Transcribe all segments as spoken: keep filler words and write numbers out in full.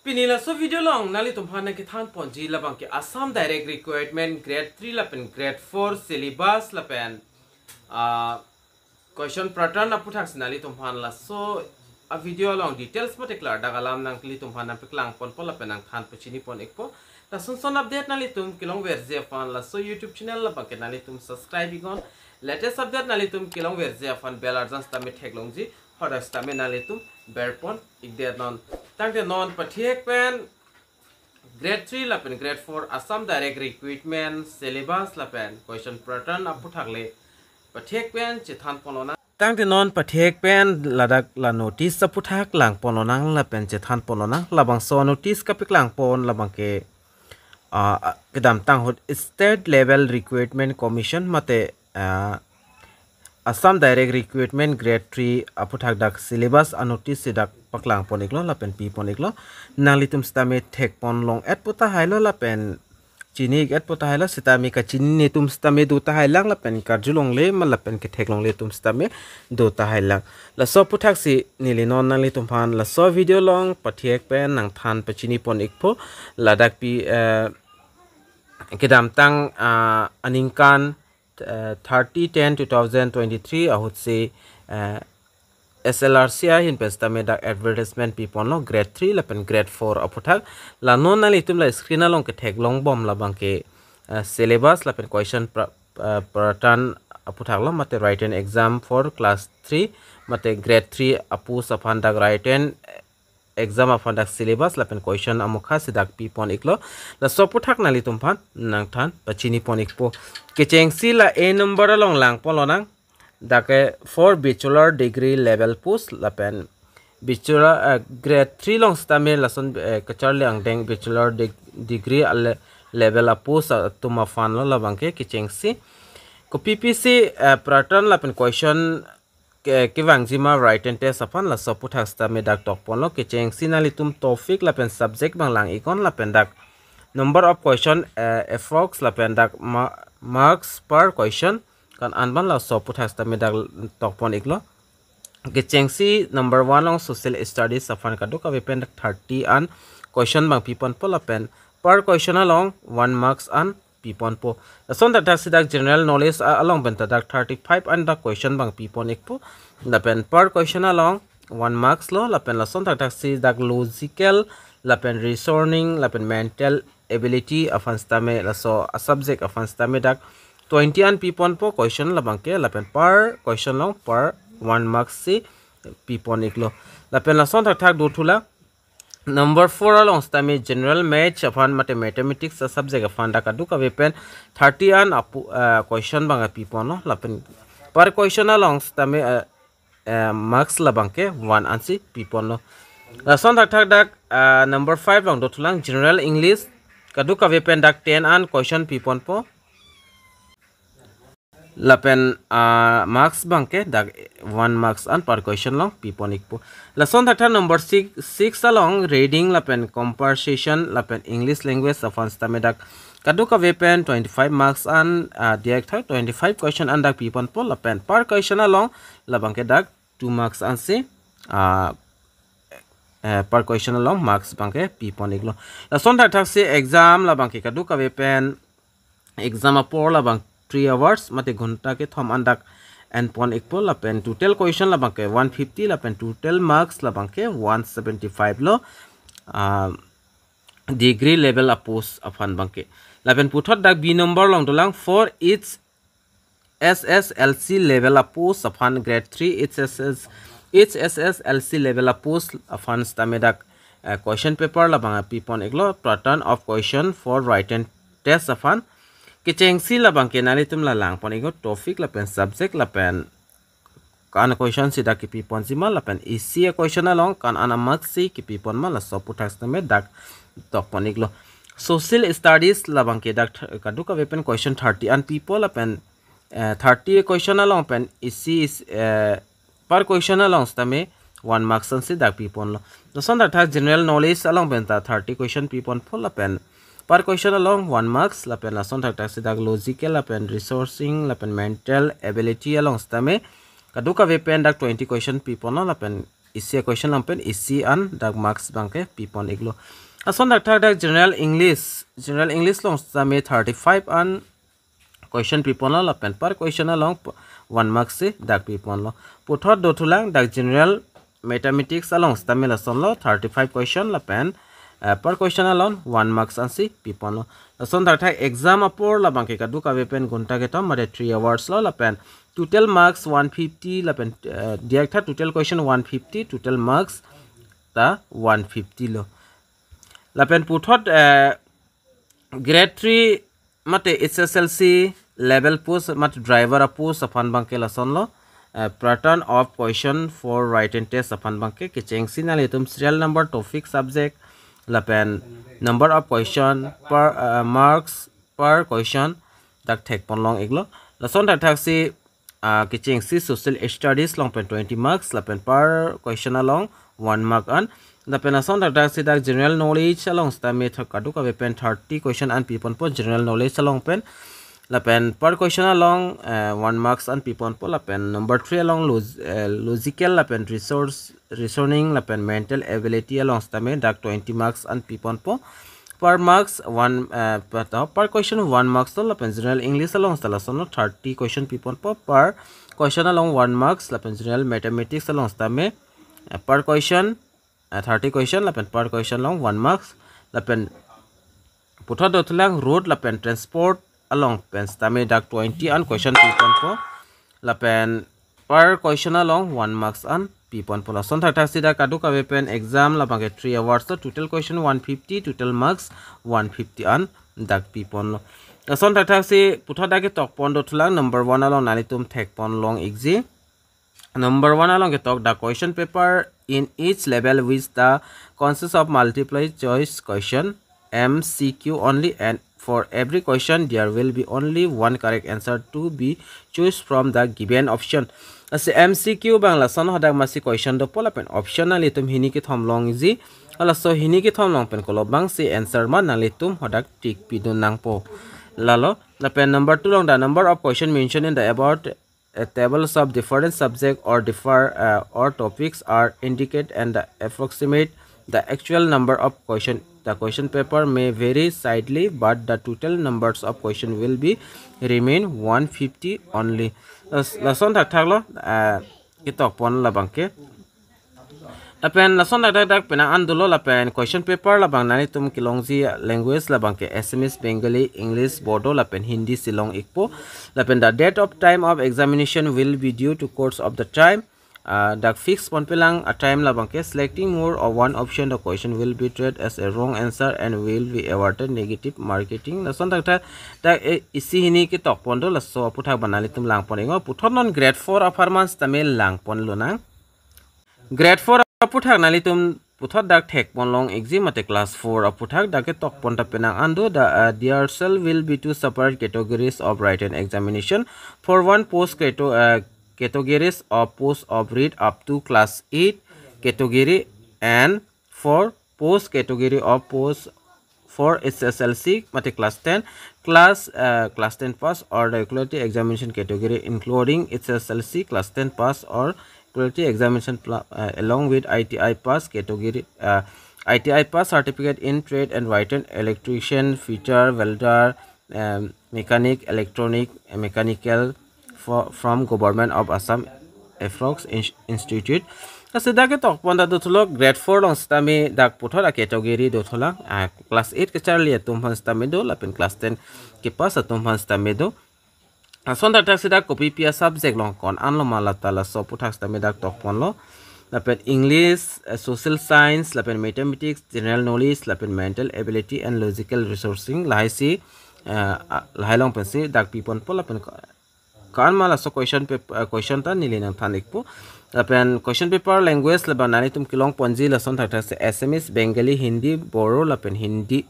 Pini laso video along nanglitum aphan nangkethan ponji labang ke Assam Direct Recruitment Grade three lapen Grade four syllabus lapen, ah, question pattern aputhak si nanglitum aphan laso a video along details mate klardak alam nanglitum aphan nangpaklang ponpo lapen nangthan pachini pon ikpo. Lason son update nanglitum kelongverji aphan laso YouTube channel labang ke nanglitum subscribe iknon. Latest update nanglitum kelongverji aphan bell arjan sitame theklongji, hadak sitame nanglitum berpon ikdet non. Tangte non pathek pen Grade three lapen Grade four Assam Direct Recruitment syllabus lapen question pattern aputhak le pathek pen chethan ponlonang. Tangte non pathek pen ladak la notice aputhak lang ponlonang lapen chethan ponlonang. Labangso notice kapaklang pon labang ke, ah, kedamtang ahut State Level Recruitment Commission mate, ah, Assam Direct Recruitment Grade three aputhak dak syllabus anotice si dak paklang pon iklo lapen pi pon iklo. Nanglitum sitame thek ponlong-et pu tahai lo lapen chini-et pu tahai lo, sitame kachinine atum sitame do tahai lang lapen karjulongle ma lapen ketheklongle atum sitame do tahai lang. Laso aputhak si neli non nanglitum aphan laso video along pathek pen nangthan pachini pon ikpo. Ladak pi, eh, kedamtang, ah, aningkan, eh, thirty ten two thousand twenty-three ahut si, eh, S L R C ahin pen sitame dak advertisement pi ponlo Grade three lapen Grade four aputhak. La non nanglitum la screen along ketheklong bom labang ke, eh, syllabus lapen question pra-, eh, pattern aputhak lo mate written exam for class three mate Grade three apost aphan dak written exam aphan dak syllabus lapen question amokha si dak pi pon iklo. Laso aputhak nanglitum aphan nangthan pachini pon ikpo. Kechengsi la A number along lang ponlonang. Dak ke for bachelor degree level post lapen bachelor, eh, Grade three along sitame lason, eh, kacharli angdeng bachelor deg-, degree ale-, level apost atum aphan lo labang ke kechengsi. Kopi pisi, eh, pattern lapen question ke, kevangji ma written test aphan laso aputhak sitame dak tok ponlo. Kechengsi nanglitum topic lapen subject abang lang iknon lapen dak number of question, eh, approx lapen dak ma-, marks per question kan-an abang laso aputhak sitame dak tok pon iklo. Kechengsi number one along social studies aphan kadokave pen dak thirty an question abang pi ponpo lapen per question along one marks an pi ponpo. Lason thakthak si dak general knowledge a-, along pen ta dak thirty-five an dak question abang pi pon ikpo. Lapen per question along one marks lo, lapen lason thakthak si dak logical lapen reasoning lapen mental ability aphan sitame laso a-subject aphan sitame dak twenty an pi ponpo question labang ke, lapen per question along per one marks si pi pon iklo. Lapen lason thakthak do thulang number four along sitame general maths aphan mate mathematics a-subject aphan dak kadokave pen thirty an apu, ah, question abang pi ponlo lapen per question along sitame, ah, eh, marks labang ke one an si pi ponlo. Lason thakthak dak, ah, number five along do thulang general English kadokave pen dak ten an question pi ponpo. Lapen, ah, marks abang ke dak one marks an per question along pi pon ikpo. Lason thakthak number six, six along reading lapen conversation lapen English language aphan sitame dak kadokave pen twenty-five marks an, ah, diak thak twenty-five question an dak pi ponpo lapen per question along labang ke dak two marks an si, ah, eh, per question along marks abang ke pi pon iklo. Lason thakthak si exam labang ke kadokave pen exam apor labang three hours mate ghonta kethom an dak en pon ikpo lapen total question labang ke one fifty lapen total marks labang ke one seventy-five lo, ah, degree level apost aphan abang ke. Lapen puthot dak B number along dolang for each S S L C level apost aphan Grade three H S S, H S S L C level apost aphan sitame dak, eh, question paper labang pi pon iklo, pattern of question for written test aphan. Kechengsi labang ke nanglitum la lang pon iklo topic lapen subject lapen kan question si dak kipi ponji ma lapen isi a-question along kan-an a-marks si kipi pon ma laso aputhak sitame dak tok pon iklo. Social studies labang ke dak th-, kadokave pen question thirty an pipo lapen, eh, thirty question along pen isi is, eh, per question along sitame one marks an si dak pi ponlo. Lason thakthak general knowledge along pen ta thirty question pi ponpo lapen per question along one marks lapen lason thakthak si dak logical lapen reasoning lapen mental ability along sitame kadokave pen dak twenty question pi ponlo lapen isi a-question along pen isi an dak marks abangke pipon iklo. Lason thakthak dak General English, General English along sitame thirty-five an question piponlo lapen per question along p-, one marks si dak piponlo. Puthot dothulang dak General Mathematics along sitame lasonlo thirty-five question lapen, eh, per question along one marks ansi piponlo. Lason thakthak exam apor labangke kadokave pen ghonta ketom mate three hours lo lapen total marks one fifty lapen, eh, diyaktha total question one fifty, total marks ta one fifty lo. Lapen puthot, eh, grade three mate H S L C level post mate driver a-post aphan abangke lasonlo, eh, pattern of question for written test aphan abangke kechengsi nanglitum serial number, topic, subject lapen number of question per, eh, marks per question dak thekponlong iklo. Lason thakthaksi, ah, kechengsi Social Studies along pen twenty marks lapen per question along one mark an. Lapen lason thakthaksi dak General Knowledge along sitame thak kadokave pen thirty question an piponpo General Knowledge along pen. Lapen per question along, eh, one marks an piponpo lapen number three along log-, eh, logical lapen resource, reasoning lapen mental ability along sitame dak twenty marks an piponpo. Per marks one, eh, per, per question one marks lo lapen General English along sitame lasonlo thirty question piponpo, per question along one marks lapen General Mathematics along sitame, eh, per question, eh, thirty question lapen per question along one marks lapen puthot dothulang road lapen transport along pen sitame dak twenty an question piponpo lapen per question along one marks an piponpo. Lason thakthaksi dak kadokave pen exam labangke three hours lo, total question one fifty, total marks one fifty an dak piponlo. Lason thakthaksi puthot dak ketokpon dothulang number one along nanglitum thekponlong ikji. Number one along ketok dak question paper in each level which the consists of multiple choice question, M C Q only, and for every question there will be only one correct answer to be choose from the given option. Lasi M C Q abang lason hadak masi question dopo lapen option nanglitum hini kethom longji. Halaso hini kethom along pen kolo abangsi answer ma nanglitum hadak tick pidun nangpo. Lalo lapen number two along the number of question mentioned in the above, uh, tables of different subject or differ, uh, or topics are indicate and the approximate the actual number of question. The question paper may vary slightly, but the total numbers of question will be remain one fifty only. Las-, lason thakthak lo, uh, ketokpon labangke. Lapen lason dak dak dak penang an dolo lapen question paper labang nanglitum kelongji language labangke Assamese, Bengali, English, Bodo lapen Hindi si long ikpo. Lapen the date of time of examination will be due to course of the time. Ah, dak fix ponpelang a-time labangke selecting more or one option, the question will be treated as a wrong answer and will be awarded negative marking. Lason dak dak dak, eh, isi hini ketokpon do, laso aphuthak abang nanglitum langpon iknon. Puthot non grade four apharman sitame langpon lonang. Grade four aphuthak nanglitum puthot dak thekponlong ikji mate class four aphuthak dak ketokpon ta penang an do, the, uh, there shall will be two separate categories of written examination. For one post cato-, uh, categories of post of read up to class eight category and for post category of post for H S L C mate class ten, class, uh, class ten pass or the equality examination category, including H S L C class ten pass or equality examination pla-, uh, along with I T I pass category, uh, I T I pass certificate in trade and written, electrician, fitter, welder, um, mechanic, electronic, uh, mechanical for, from Government of Assam Approx Ins-, Institute. Lasi dak ketokpon ta dothulo grade four along sitame dak puthot a-category dothulang, ah, class eight kacharli atum aphan sitame do lapen class ten kepass atum aphan sitame do. Lason thakthak si dak kopi pi a-subject along ko-an lo ma lata laso aphuthak sitame dak tokponlo. Lapen English, eh, social science, lapen mathematics, general knowledge, lapen mental ability and logical reasoning, lahai si, eh, ah, lahai along pensi dak piponpo lapen ko-, ko-an ma laso question pap-, eh, question ta neli nangthan ikpo. Lapen question paper language labang nanglitum kelongponji lason thakthak si Assamese, Bengali, Hindi, Bodo lapen Hindi,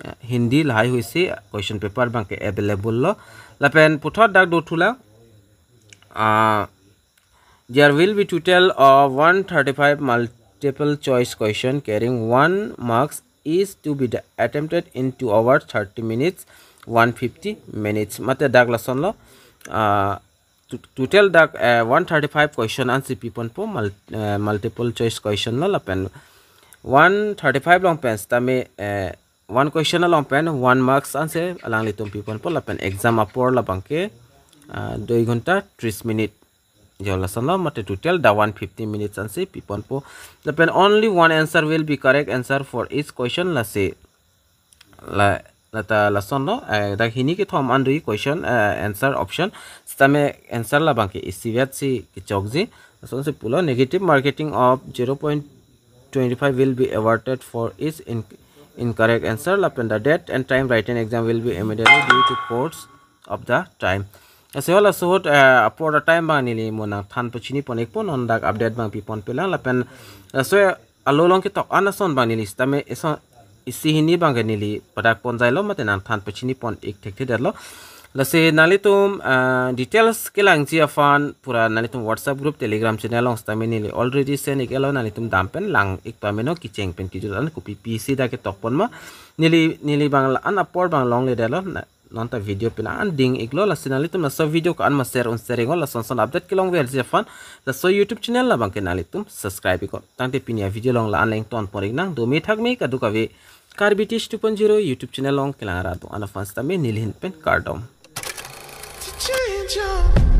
eh, Hindi lahai hui si question paper abangke available lo. Lapen puthot dak dothulang, ah, there will be total of one thirty-five multiple choice question carrying one marks is to be the attempted in two hours thirty minutes, one fifty minutes. Mate dak lason lo, ah, to- total dak eh, one thirty five question ansi piponpo mul- eh, multiple choice question lo lapen one thirty five along pen sitame eh, one question along pen one marks ansi alanglitum piponpo lapen exam apor labangke ah, dui ghonta tris minute jo lasonlo mate total da one fifty minutes ansi piponpo lapen only one answer will be correct answer for each question lasi la lata lasonlo eh, dak hini kethom an do question eh, answer option sitame answer labangke isivet si kechokji lasonsi pulo negative marking of zero point twenty five will be awarded for each in, incorrect answer lapen the date and time written exam will be immediately due to course of the time. Ase hola suhut eh, apor the time bang neli mo nangthan pachini pon ikpo non dak update bang piponpelang lapen laso alo along ketok an ason bang neli sitame ison isi hini bangke neli padak ponjailo mate nangthan pachini pon ik thekthe detlo. Lasi nanglitum ah, details kelangji aphan pura nanglitum WhatsApp group Telegram channel along sitame neli already send iklo nanglitum dam pen lang ik pameno kecheng pen kejut an kopi pisi dak ketok ponma neli neli bang la an apor bang longle detlo na- nonta video pina an ding iklo lasi nanglitum laso video ko an ma share un sharing lason son update kelongverji aphan laso YouTube channel labangke nanglitum subscribe iknon tangte pini a video along la an leng ton pon iknang domi thakmi kadokave Karbi Teach two point zero YouTube channel along kelang arat do-an aphan sitame neli ahin pen kardom. To change up.